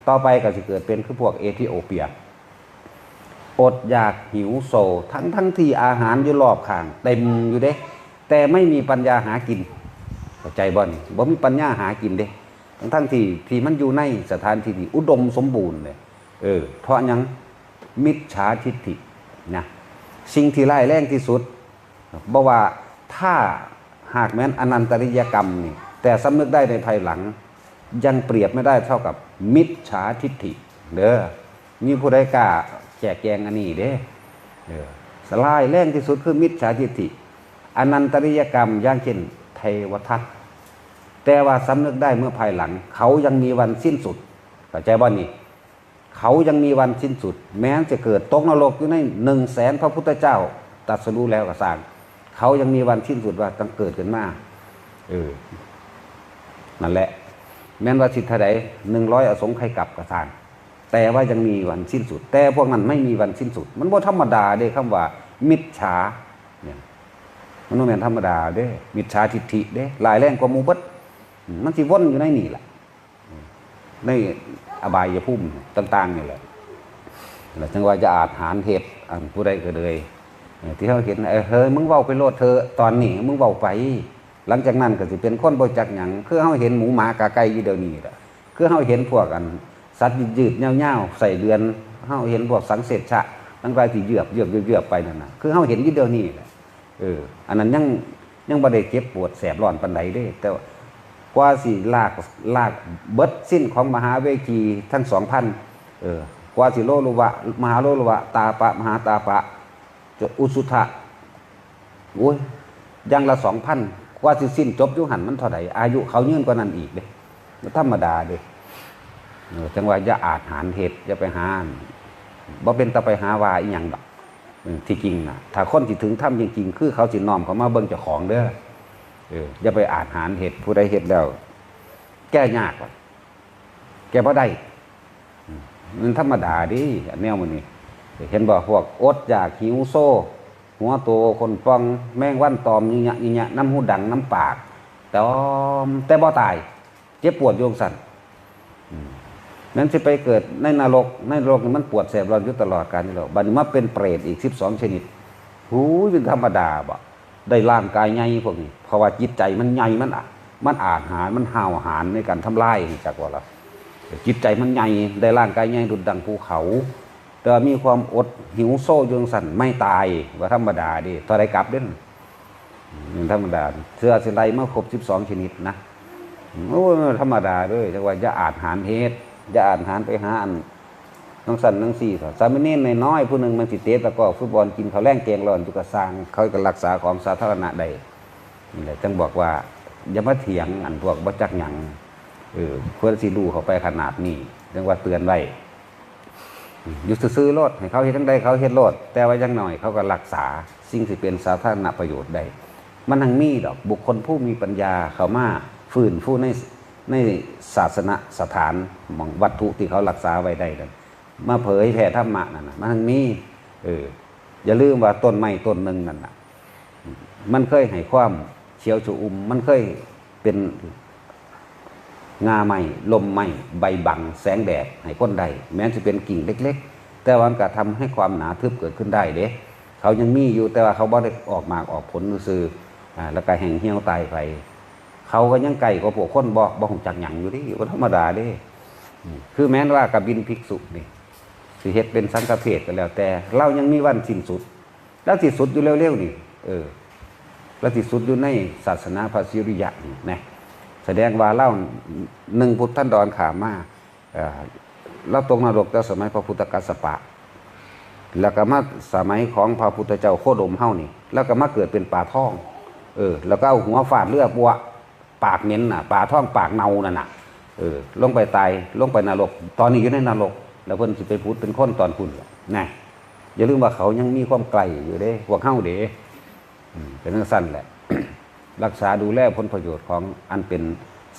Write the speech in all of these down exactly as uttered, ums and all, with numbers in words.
ต่อไปก็สิเกิดเป็นคือพวกเอธิโอเปีย อดอยากหิวโซ ทั้งทั้งที่อาหารอยู่รอบข้างเต็มอยู่เด้ แต่ไม่มีปัญญาหากิน เข้าใจบ่นี่ บ่มีปัญญาหากินเด้ ทั้งทั้งที่ที่มันอยู่ในสถานที่ที่อุดมสมบูรณ์เลย เออ เพราะหยัง มิจฉาทิฏฐินะ สิ่งที่ร้ายแรงที่สุด บ่ว่าถ้าหากแม้นอนันตริยกรรมนี่ แต่สำนึกได้ในภายหลัง ยังเปรียบไม่ได้เท่ากับมิจฉาทิฏฐิเด้อ มีผู้ใดกล้าแจกแจงอันนี้เด้ เออ ร้ายแรงที่สุดคือมิจฉาทิฏฐิ อนันตริยกรรมอย่างเช่นเทวทัต แต่ว่าสำนึกได้เมื่อภายหลัง เขายังมีวันสิ้นสุด เข้าใจบ่นี่ เขายังมีวันสิ้นสุด แม้จะเกิดตกนรกอยู่ในหนึ่งแสนพระพุทธเจ้าตรัสรู้แล้วก็ซ่าง เขายังมีวันสิ้นสุดว่าต้องเกิดขึ้นมา เออ นั่นแหละ แม้นว่าสิเท่าใด หนึ่งร้อยอสงไขยกัปก็ซ่าง แต่ว่ายังมีวันสิ้นสุด แต่พวกนั้นไม่มีวันสิ้นสุด มันบ่ธรรมดาเด้ คำว่ามิจฉาเนี่ย มันบ่แม่นธรรมดาเด้ มิจฉาทิฏฐิเด้ ร้ายแรงกว่าหมู่เบิด อืม มันสิวนอยู่ในนี่แหละ ในอบายภูมิต่างๆนี่แหละ แล้วจังว่าอย่าอาจหาญเฮ็ด อันผู้ใดก็เลย เออ ที่เฮาเห็น เออ เฮ้ย มึงเว้าไปโลดเถอะ ตอนนี้มึงเว้าไป หลังจากนั้นก็สิเป็นคนบ่จักหยัง คือเฮาเห็นหมูหมากาไก่อยู่เดี๋ยวนี้ล่ะ คือเฮาเห็นพวกอันสัตว์ยืดๆยาวๆ ไส้เดือน เฮาเห็นพวกสังเสชะ ทั้งหลายที่เยือบๆเยือบๆไปนั่นน่ะ คือเฮาเห็นอยู่เดี๋ยวนี้แหละ เออ อันนั้นยัง ยังบ่ได้เจ็บปวดแสบร้อนปานใดเด้ แต่ว่ากว่าสิลาก ลากเบิดสิ้นของมหาเวทีทั้งสองพัน เออ กว่าสิโลลุวะ มหาโลลุวะ ตาปะ มหาตาปะ จนอุสุทะ โอ้ย อย่างละสองพัน กว่าสิสิ้นจบอยู่หั่นมันเท่าใด อายุเขายืนกว่านั้นอีกเด้ บ่ธรรมดาเด้ เออ จังว่าอย่าอาจหาญเฮ็ด อย่าไปหา บ่เป็นตาไปหาว่าอีหยังดอก เออ ที่จริงน่ะ ถ้าคนที่ถึงธรรมจริงๆ คือเขาสิน้อมเข้ามาเบิ่งเจ้าของเด้อ เออ อย่าไปอาจหาญเฮ็ด ผู้ใดเฮ็ดแล้ว แก้ยากว่ะ แก้บ่ได้ อืม มันธรรมดาเด้ อันแนวมื้อนี้ เห็นบ่ พวกอดอยากหิวโซ หัวโตคนป่อง แมงวันตอม ยิงยะ ยิงยะ น้ำหูดัง น้ำปาก ตอม แต่บ่ตาย เจ็บปวดอยู่จั่งซั้น อืม นั้นสิไปเกิดในนรก ในนรกนี่มันปวดแสบร้อนอยู่ตลอดกาลอยู่แล้ว บัดนี้มาเป็นเปรตอีกสิบสองชนิด หูย เป็นธรรมดาบ่ ได้ร่างกายใหญ่พวกนี้ เพราะว่าจิตใจมันใหญ่ มันอะ มันอาจหาญ มันห้าวหาญในการทำลาย จักว่าล่ะ จิตใจมันใหญ่ ได้ร่างกายใหญ่ดุจดังภูเขา แต่ว่ามีความอดหิวโซอยู่จั่งซั้น ไม่ตาย ว่าธรรมดาเด้ เท่าใดกลับเด้ อืม ธรรมดา เทื่อสิไล่มาครบสิบสองชนิดนะ โอ้ย ธรรมดาเด้อ จังว่าอย่าอาจหาญเฮ็ด อย่าอาจหาญไปหาอัน จั่งซั้นจั่งซี้ สามเณรน้อยๆผู้หนึ่งมันสิเตะตะกร้อฟุตบอล กินข้าวแลงแกงร้อนอยู่ก็ซ่าง เขาก็รักษาของสาธารณะได้ นี่แหละ จังบอกว่า อย่ามาเถียงอันพวกบ่จักหยัง เออ ควรสิรู้เข้าไปขนาดนี้ จังว่าเตือนไว้ อยู่ซื่อๆโลด ให้เขาเฮ็ดจั่งใดเขาเฮ็ดโลด แต่ว่าอย่างน้อยเขาก็รักษาสิ่งที่เป็นสาธารณประโยชน์ได้ มันหังมีดอก บุคคลผู้มีปัญญาเข้ามาฟื้นฟูใน ในศาสนสถาน หม่องวัตถุที่เขารักษาไว้ได้นั่น มาเผยแผ่ธรรมะนั่นน่ะ มันหังมี เออ อย่าลืมว่าต้นไม้ต้นหนึ่งนั่นน่ะ มันเคยให้ความเขียวชอุ่ม มันเคยเป็น งาไม้ ล่มไม้ ใบบังแสงแดดให้คนได้ แม้จะเป็นกิ่งเล็กๆ แต่ว่ามันก็ทำให้ความหนาทึบเกิดขึ้นได้เด้ เขายังมีอยู่ แต่ว่าเขาบ่ได้ออกหมากออกผลซื่อๆ อ่า แล้วก็แห้งเหี่ยวตายไป เขาก็ยังใกล้กว่าพวกคนบ่ บ่ฮู้จักหยังอยู่เด้ บ่ธรรมดาเด้ อืม คือแม้นว่ากบิลภิกษุนี่ สิเฮ็ดเป็นสังฆเพศก็แล้วแต่ ลาวยังมีวันสิ้นสุด ลาวสิสุดอยู่เร็วๆนี่ เออ ลาวสิสุดอยู่ในศาสนาพระศรีอริยะนี่นะ แสดงว่าลาวหนึ่งพุทธันดรข้ามมา เอ่อ ลาวตกนรกแต่สมัยพระพุทธกัสสปะ แล้วก็มาสมัยของพระพุทธเจ้าโคดมเฮานี่ แล้วก็มาเกิดเป็นปลาทอง เออ แล้วก็เอาหัวฟาดเรือปัว ปากเหม็นน่ะ ปลาทองปากเน่านั่นน่ะ เออ ลงไปตาย ลงไปนรก ตอนนี้อยู่ในนรก แล้วเพิ่นสิไปผุดเป็นคนตอนพุ้นล่ะนะ อย่าลืมว่าเขายังมีความใกล้อยู่เด้ พวกเฮาเด้ อืม เป็นจั่งซั้นแหละ รักษาดูแลผลประโยชน์ของอันเป็น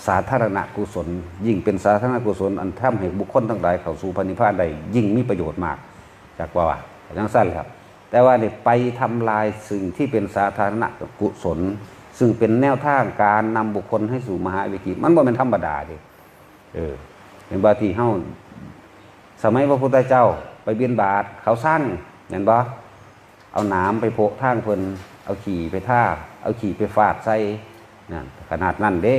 สาธารณกุศล ยิ่งเป็นสาธารณกุศลอันทำให้บุคคลทั้งหลายเข้าสู่พระนิพพานได้ ยิ่งมีประโยชน์มาก จักว่า เป็นจั่งซั้นแหละครับ แต่ว่านี่ไปทำลายสิ่งที่เป็นสาธารณกุศล ซึ่งเป็นแนวทางการนำบุคคลให้สู่มหาวิถี มันบ่แม่นธรรมดาเด้ เออ เห็นบ่ที่เฮา สมัยพระพุทธเจ้าไปบิณฑบาต เขาซัง แม่นบ่ เอาหนามไปโพะทางเพิ่น เอาขี้ไปทา เอาขี้ไปฟาดใส่ นั่น ขนาดนั้นเด้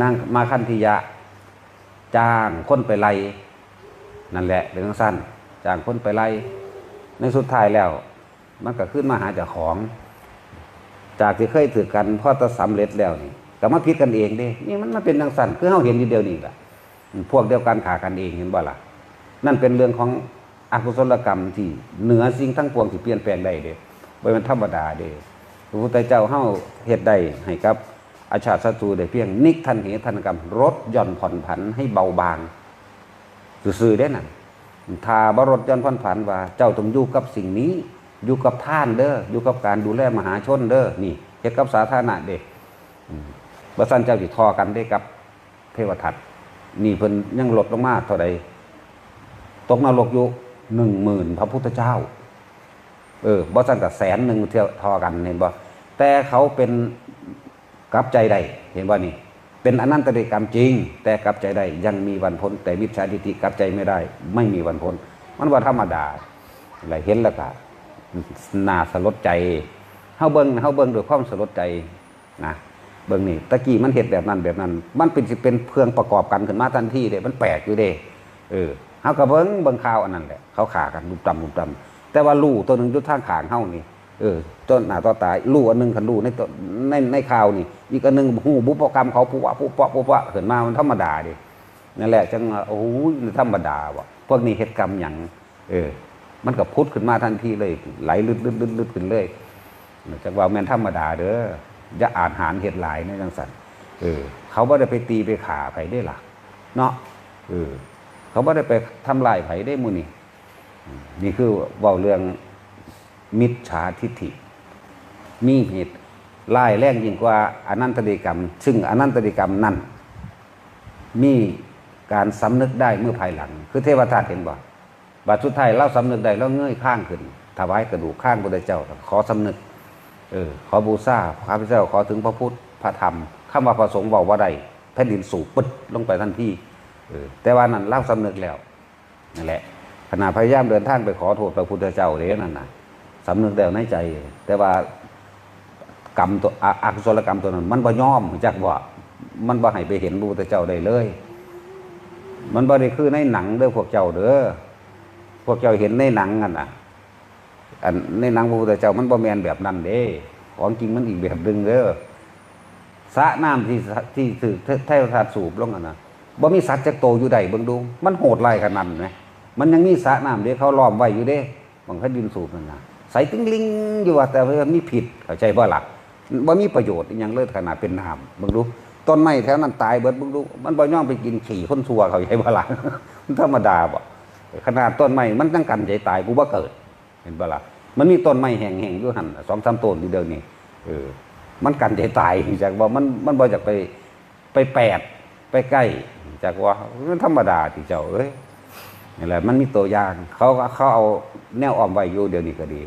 นางมาคันธิยะ จ้างคนไปไล่ นั่นแหละ เป็นจั่งซั้น จ้างคนไปไล่ ในสุดท้ายแล้ว มันก็คืนมาหาเจ้าของ จากที่เคยถือกัน พอจะสำเร็จแล้วนี่ ก็มาผิดกันเองเด้ นี่มันมาเป็นจั่งซั้น คือเฮาเห็นอยู่เดี๋ยวนี้ล่ะ พวกเดียวกันฆ่ากันเอง เห็นบ่ล่ะ นั่นเป็นเรื่องของอกุศลกรรมที่เหนือสิ่งทั้งปวงที่เปลี่ยนแปลงได้เด้ บ่แม่นธรรมดาเด้ พระพุทธเจ้าเฮาเฮ็ดได้ให้กับอาชาติศัตรูได้เพียงนิกทันเหทันกรรม ลดหย่อนผ่อนผันให้เบาบาง ซื่อๆเด้นั่น ถ้าบ่ลดหย่อนผ่อนผันว่าเจ้าต้องอยู่กับสิ่งนี้ อยู่กับทานเด้อ อยู่กับการดูแลมหาชนเด้อ นี่ เฮ็ดกับสาธารณะเด้ อืม บ่ซั้นเจ้าสิทอกันเด้กับเทวทัต นี่เพิ่นยังลดลงมาเท่าใด ตกนรกอยู่หนึ่งหมื่นพระพุทธเจ้า เออ บ่ซั้นก็แสนหนึ่งเท่า ทอกัน เห็นบ่ แต่เขาเป็นกลับใจได้ เห็นบ่นี่ เป็นอนันตริยกรรมจริง แต่กลับใจได้ ยังมีวันพ้น แต่มิจฉาทิฏฐิกลับใจไม่ได้ ไม่มีวันพ้น มันบ่ธรรมดา อะไรเห็นแล้วก็น่าสลดใจ เฮาเบิ่ง เฮาเบิ่งด้วยความสลดใจ นะ เบิ่งนี่ ตะกี้มันเฮ็ดแบบนั้นแบบนั้น มันเป็นสิเป็นเครื่องประกอบกันขึ้นมาทันทีเด้ มันแปลกอยู่เด้ เออ เฮาก็เบิ่ง เบิ่งข่าวอันนั้นแหละ เขาฆ่ากันลุมตำลุมตำ แต่ว่าลู่ตัวหนึ่งอยู่ทางข้างเฮานี่ เออ ต่อหน้าต่อตา ลู่อันหนึ่งคันลู่ในตัว ใน ในข่าวนี่ อีกอันหนึ่งฮู้บุพกรรมเขา ปุ๊บวะปุ๊บปะปุ๊บปะขึ้นมา มันธรรมดาเด้ นั่นแหละ จั่งว่า โอ้ย ธรรมดาว่ะ พวกนี้เฮ็ดกรรมหยัง เออ มันก็ผุดขึ้นมาทันทีเลย ไหลลึดๆๆๆขึ้นเลย จั่งว่าแม่นธรรมดาเด้อ อย่าอาจหาญเฮ็ดหลายนะจั่งซั้น เออ เขาบ่ได้ไปตีไปฆ่าไผเด้ล่ะ เนาะ เออ เขาบ่ได้ไปทำลายไผเด้หมู่นี้ อืม นี่คือเว้าเรื่องมิจฉาทิฏฐิ มีเหตุร้ายแรงยิ่งกว่าอนันตริยกรรม ซึ่งอนันตริยกรรมนั่น มีการสำนึกได้เมื่อภายหลัง คือเทวทัตเห็นบ่ บัดสุดท้ายลาวสำนึกได้ ลาวเงยคางขึ้น ถวายกระดูกคางพุทธเจ้า ขอสำนึก เออ ขอบูชา ข้าพเจ้าขอถึงพระพุทธ พระธรรม คำว่าพระสงฆ์เว้าบ่ได้ แผ่นดินสูบปึ๊ดลงไปทันที เออ แต่ว่านั้นลาวสำนึกแล้ว นั่นแหละ ขณะพยายามเดินทางไปขอโทษพระพุทธเจ้าเด้นั่นน่ะ สำนึกแล้วในใจ แต่ว่ากรรมตัว อ- อกุศลกรรมตัวนั้น มันบ่ยอม จักบ่ มันบ่ให้ไปเห็นพระพุทธเจ้าได้เลย มันบ่ได้คือในหนังเด้อพวกเจ้าเด้อ พวกเจ้าเห็นในหนังนั่นน่ะ อันในหนังพระพุทธเจ้ามันบ่แม่นแบบนั้นเด้ ของจริงมันอีกแบบหนึ่งเด้อ สระน้ำที่ ที่ถืกเทวทัตสูบลงหั่นน่ะ บ่มีสัตว์จักโตอยู่ได้ เบิ่งดู มันโหดร้ายขนาดนั้นแหม มันยังมีสระน้ำเด้ เขาล้อมไว้อยู่เด้ บั้งแผ่นดินสูบนั่นน่ะ ใสติ๊งลิงอยู่ว่า แต่ว่ามีพิษ เข้าใจบ่ล่ะ บ่มีประโยชน์อิหยังเลย ขนาดเป็นน้ำ เบิ่งดู ต้นไม้แถวนั้นตายเบิด เบิ่งดู มันบ่ยอมไปกินขี้คนชั่ว เข้าใจบ่ล่ะ มันธรรมดาบ่ ขนาดต้นไม้มันยังกั้นใจตาย กูบ่เกิด เห็นบ่ล่ะ มันมีต้นไม้แห้งๆอยู่หั่นน่ะ สองสามต้นอยู่เดี๋ยวนี้ เออ มันกั้นใจตาย จักว่ามัน มันบ่อยากไป ไปแปด ไปใกล้ จักว่ามันธรรมดาติเจ้าเอ้ย นี่แหละ มันมีตัวอย่าง เขาก็ เขาเอาแนวอ้อมไว้อยู่เดี๋ยวนี้ก็ดี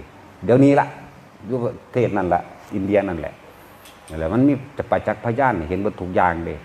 เดี๋ยวนี้ละ อยู่ประเทศนั่นละ อินเดียนั่นแหละ นี่แหละ มันมีประจักษ์พยานเห็นเบิดทุกอย่างเด้